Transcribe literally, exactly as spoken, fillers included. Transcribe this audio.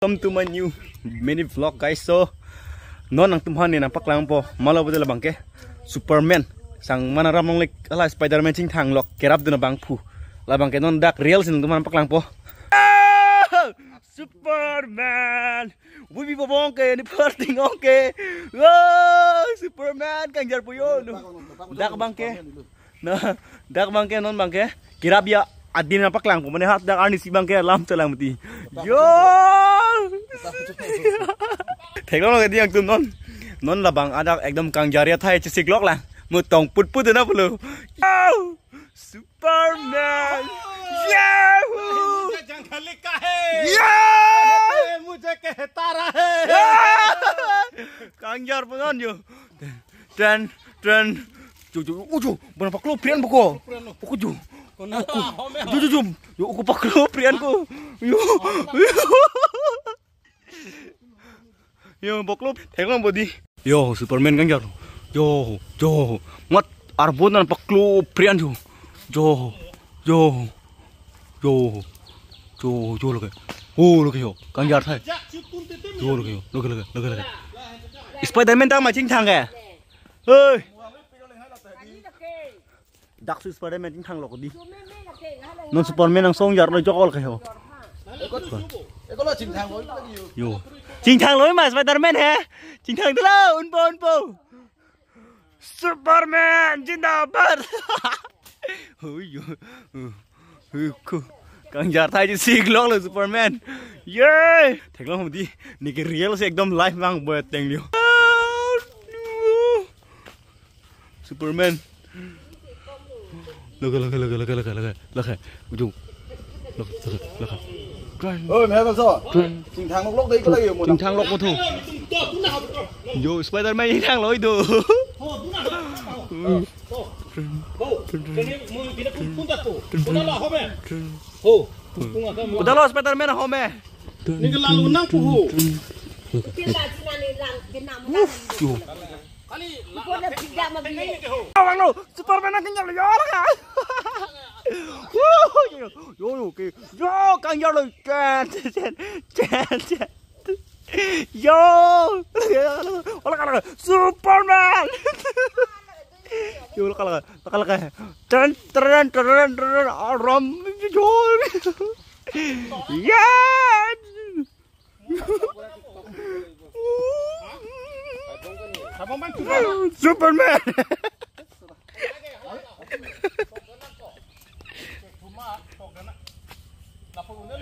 Welcome to my new mini vlog, guys. So non nangtumphan ne nangpaklangpo, malo pulote labang ke Superman. Sang mana ram longle hala Spider-Man chingthanglok kerapdun abangphu. Labang ke non dak real si nangtumphan paklangpo. Superman. Wibi bobong ke ni parting ong ke. Wow, Superman kangjar puyo lu. Dak abang ke. Na, dak abang ke non abang ke. Kerap ya adin nangpaklangpo mane hat dak arnisi abang ke lam chelang mati. Yo. Theklong lo ke diang tum non. Non labang adak ekdom kangjar athai chesiklok lang. Mutong putput na pulo. Yo. Superman. Yahoo! मुझे जंगल का है। Yeah! मुझे कहता रहे। Yeah! Kangjar punon yo. Tren, tren. Ju, ju, uju, bana paklo prian buko. Buko ju. Kona Uku. Home. Ju, ju, ju. Yo, uku paklo prian ko. Yo. Yo, boklo, theklong bodi. Yo, Superman kangjar. Yo, yo. Mat arbon nangpaklo prian jo. Yo, yo. Yo. Yo, yo lake. Oh, lake yo. Kangjar thai. Yo lake yo. Lake, lake, lake, lake. Spider-Man ta ma chingthang ke. Hey. Dak si Spider-Man chingthanglok di. Non Superman nangsongjarlo jokol ke ho. Ekolo chingthang lo lagi yo. Yo. Chingthanglo ma Spider-Man he. Chingthangdelo, unpo, unpo. Superman jindabad. Hui yo. Hui ko. Kangjar thai chesikloklo Superman. Yay! Theklong di. Neke real si ekdom live vangpo ateng liyo. Superman. Lake, lake, lake, lake, lake, lake, lake. Ujung. Lake, lake, lake. Tren. Oi, mehak bangso. Tren. Chingthanglok dei ko lagi mo. Chingthanglok mo thu. Yo, Spider-Man chingthanglo itu. Tren. Tren. Tren. Ho. Kodalo Spider-Man ahome. Neke lalu nang puhu. Uff, yo. Abang lo, Superman nangkangjarlo yo lake. Yo, yo, yo, ke. Yo, kangjarlo. Chen, chen, chen, chen. Yo. Ola kala Superman. Yo, ola kala, ola kala. Tren, tren, tren, tren, aram. Yo. Yeah. Superman.